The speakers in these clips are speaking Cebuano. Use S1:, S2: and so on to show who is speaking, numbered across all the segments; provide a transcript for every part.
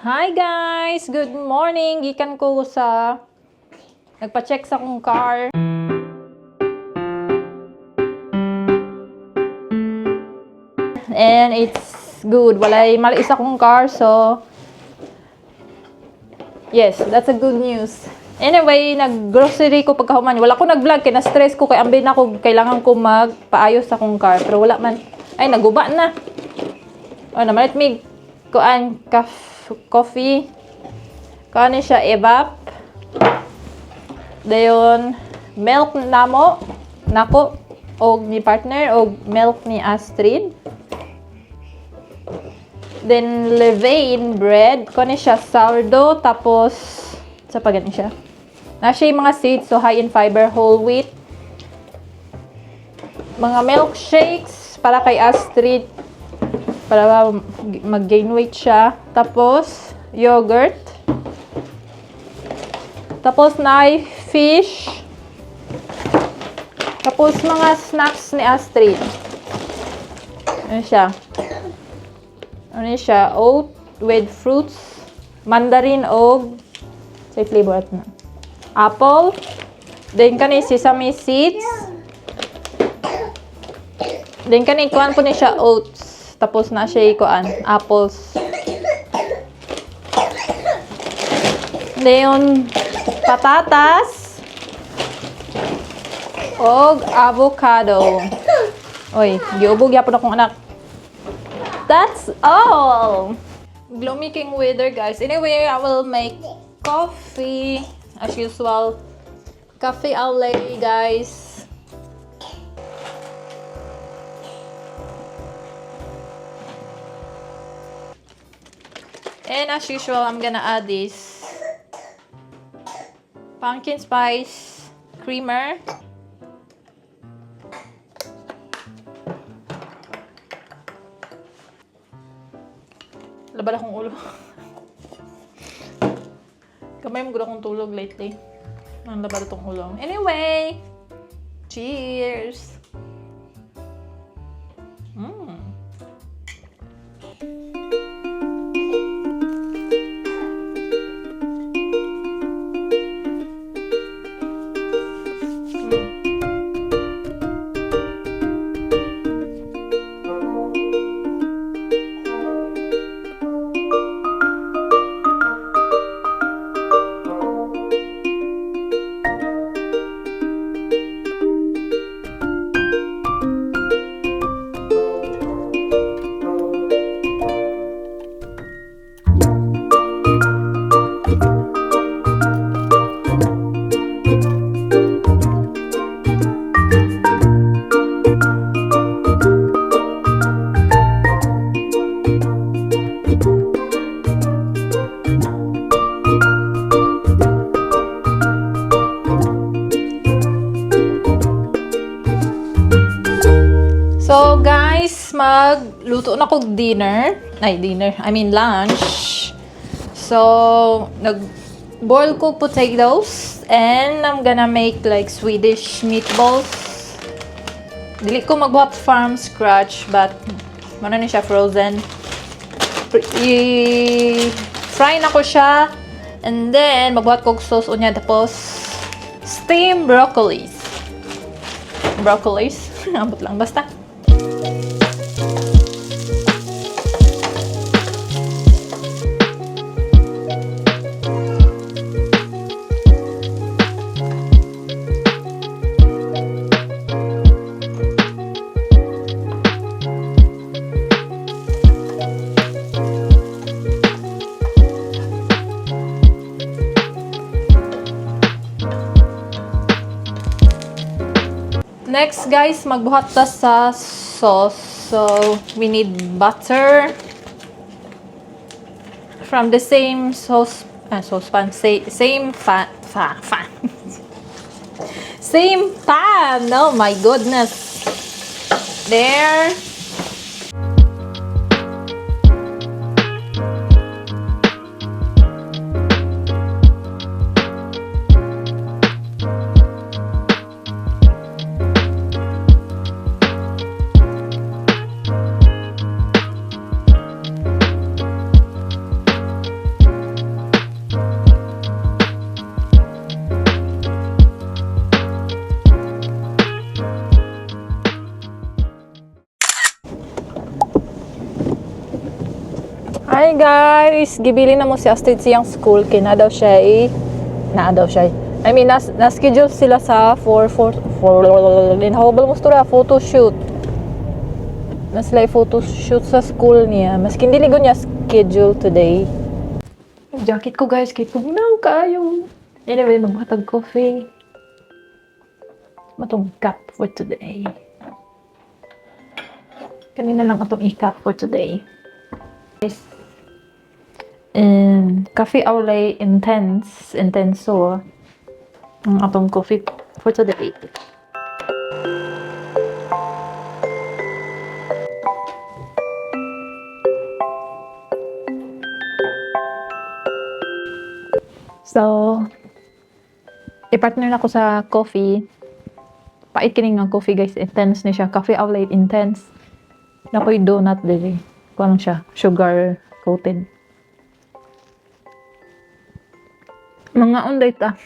S1: Hi guys! Good morning! Gikan ko sa nagpa-check sa akong car. And it's good. Walay mali sa akong car, so yes, that's a good news. Anyway, nag-grocery ko pagkahuman. Wala ko nag-vlog kay na-stress ko kay ambin ako kailangan ko magpaayos sa akong car, pero wala man. Ay, naguba na. Oh, namalit mig kuan coffee. Kuan ni siya evap. Dayon milk namo nako og ni partner og milk ni Astrid. Then levain bread, kuan ni siya sourdough, tapos sa pa gani siya. Na siya yung mga seeds, so high in fiber, whole wheat. Mga milkshakes para kay Astrid para mag-gain weight siya. Tapos yogurt. Tapos na fish. Tapos mga snacks ni Astrid. Ano siya? Ano siya? Oat with fruits. Mandarin og say flavor at na. Apple. Then kani sesame seeds. Then kani kuan po ni siya oats. Tapos na siya kuan apples. Then patatas og avocado. Oy, giubog gyapon akong anak. That's all. Gloomy king weather, guys. Anyway, I will make coffee as usual. Coffee au lait, guys. And as usual, I'm gonna add this pumpkin spice creamer. Labal akong ulo. Kamay mo akong tulog lately. Ang labal itong ulo. Anyway, cheers! So guys, magluto na kog dinner. Ay, dinner. I mean lunch. So, nag-boil ko potatoes and I'm gonna make like Swedish meatballs. Dili ko magbuhat from scratch, but mao na ni siya frozen. I-fry na ko siya and then magbuhat kog sauce unya, tapos steam broccolis. Broccolis. Ambot lang basta. Next, guys, magbuhat ta sa sauce. So, we need butter from the same sauce, saucepan, same fa, fa, fa. Same pan. Oh my goodness. There. Hi guys! Gibilin namo si Astrid siyang school kay na daw siya eh. Naa daw siya eh. I mean, na-schedule sila sa 4, 4, 4, in how mo stura, photo shoot. Na sila photo shoot sa school niya. Maski hindi ligo niya schedule today. Ang jacket ko guys, kay tugnaw kayo. Anyway, magmatag coffee. Matong cup for today. Kanina lang atong i-cup for today. Guys, Cafe au lait intense, intenso. Ang atong coffee for today. So, i-partner na ko sa coffee. Pait kining nga coffee guys, intense ni siya. Cafe au lait intense. Nakoy donut dili. Kuan siya, sugar coated. Mga unday ta.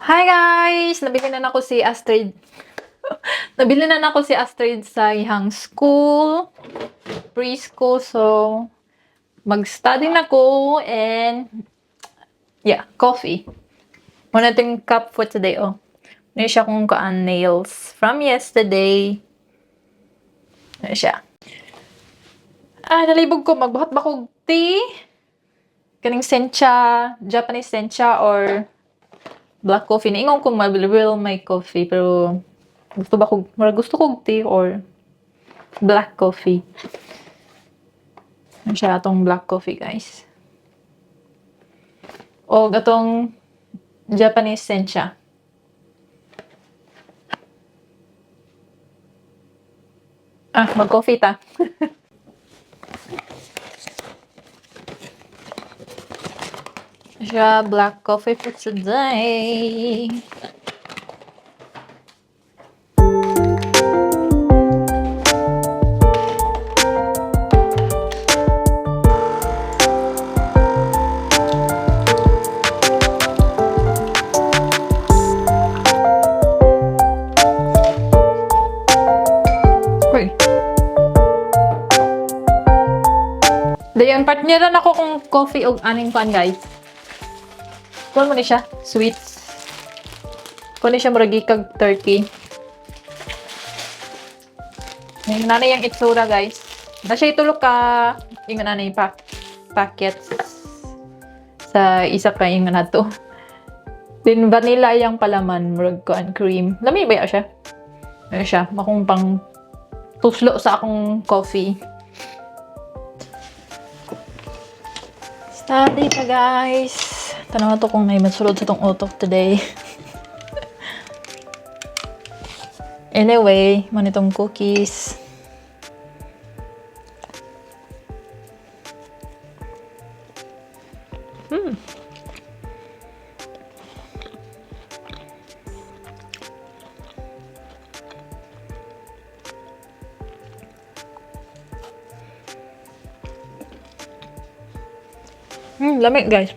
S1: Hi guys! Nabili na nako si Astrid. Nabili na nako si Astrid sa iyang school, preschool. So, mag-study na ko and yeah, coffee. Muna itong cup for today, oh. Ano siya kung kaan nails from yesterday. Ano siya. Ah, nalibog ko. Magbuhat ba kog tea? Kaning sencha, Japanese sencha or black coffee. Niingon ko will my coffee pero gusto ba ko murag gusto kog tea or black coffee. Ano siya atong black coffee, guys. O atong Japanese sencha. Ah, mag-coffee ta. Siya, black coffee for today. Uy. Dayon, partneran ako kung coffee og aning kuan guys. Kuan mo ni siya, sweets. Kuan ni siya murag kag turkey. May nanay ang itsura guys. Na siya itulok ka ingon nanay pa packets sa isa pa ingon na to. Then vanilla yung palaman murag kuan cream. Lami ba ya siya? Ano siya, makong pang tuslo sa akong coffee. Study pa guys. Tanaw to kung may masulod sa tong utok today. Anyway, manitong cookies. Lamig guys.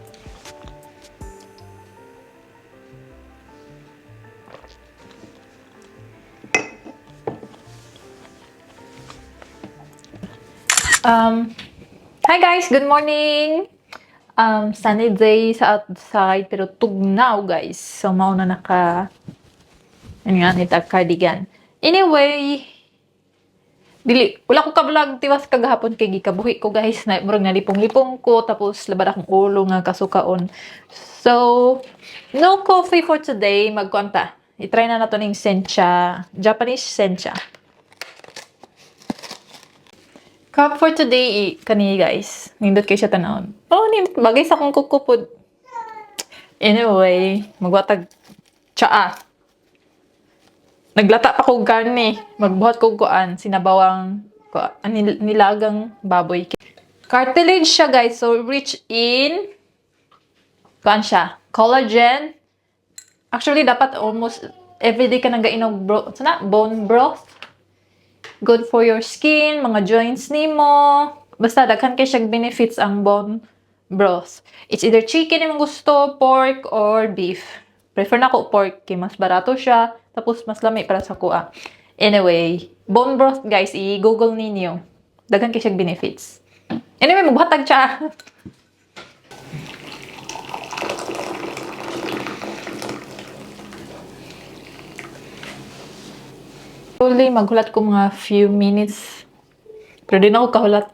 S1: Hi guys, good morning. Sunny day sa outside pero tugnaw guys. So mauna naka ano nga nita cardigan. Anyway, Dili, wala ko ka-vlog tiwas kagahapon kay gikabuhi ko, guys, na murag nalipong-lipong ko, tapos labad akong ulo nga kasukaon. So, no coffee for today, magkuan ta. I-try na nato ning sencha, Japanese sencha. Cup for today, kani, guys. Nindot kay siya tanawon. Oh, nindot bagay sa akong kuko pod. Anyway, magwatag tsaa. Naglata pa kog karne. Magbuhat kog kuan, sinabawang kuan, nilagang baboy. Cartilage siya, guys. So rich in kuan siya, collagen. Actually, dapat almost everyday ka nang gainom bro, sana bone broth. Good for your skin, mga joints nimo. Basta daghan kay siyang benefits ang bone broth. It's either chicken imong gusto, pork or beef. Prefer na ko pork kay mas barato siya, tapos mas lami para sa kuha. Anyway, bone broth, guys, i-google ninyo. Daghan kay siyang benefits. Anyway, magbuhat tag tsaa. Slowly, maghulat ko mga few minutes. Pero di na ako kahulat.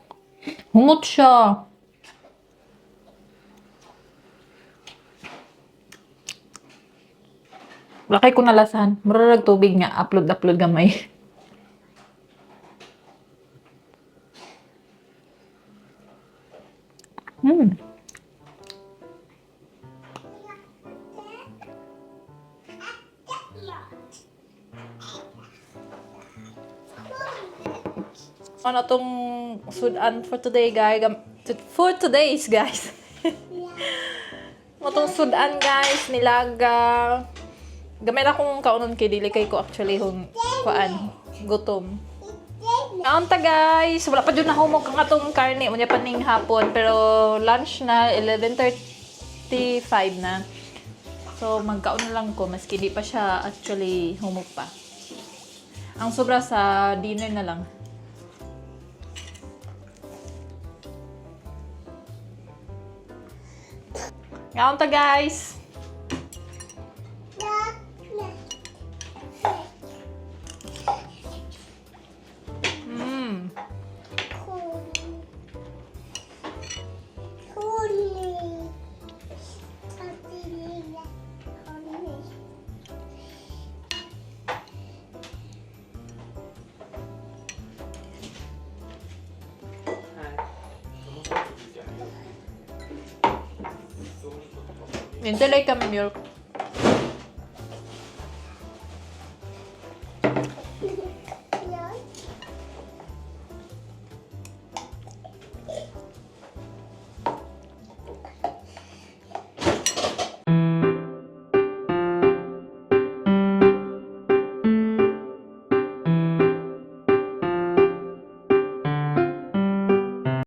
S1: Humot siya. Wala kay ko nalasahan. Murag tubig nga. Upload, upload gamay. Ano tong sudan for today, guys? For today's, guys. Mao tong sudan, guys, nilaga. Gamay na akong kaunon kay dili kay ko actually hung kuan gutom. Kaon ta, guys. Wala pa jud na humok ang atong karne unya pa ning hapon, pero lunch na, 11:35 na. So magkaon na lang ko maski di pa siya actually humok pa. Ang sobra sa dinner na lang. Kaon ta, guys. Nintelay kami milk.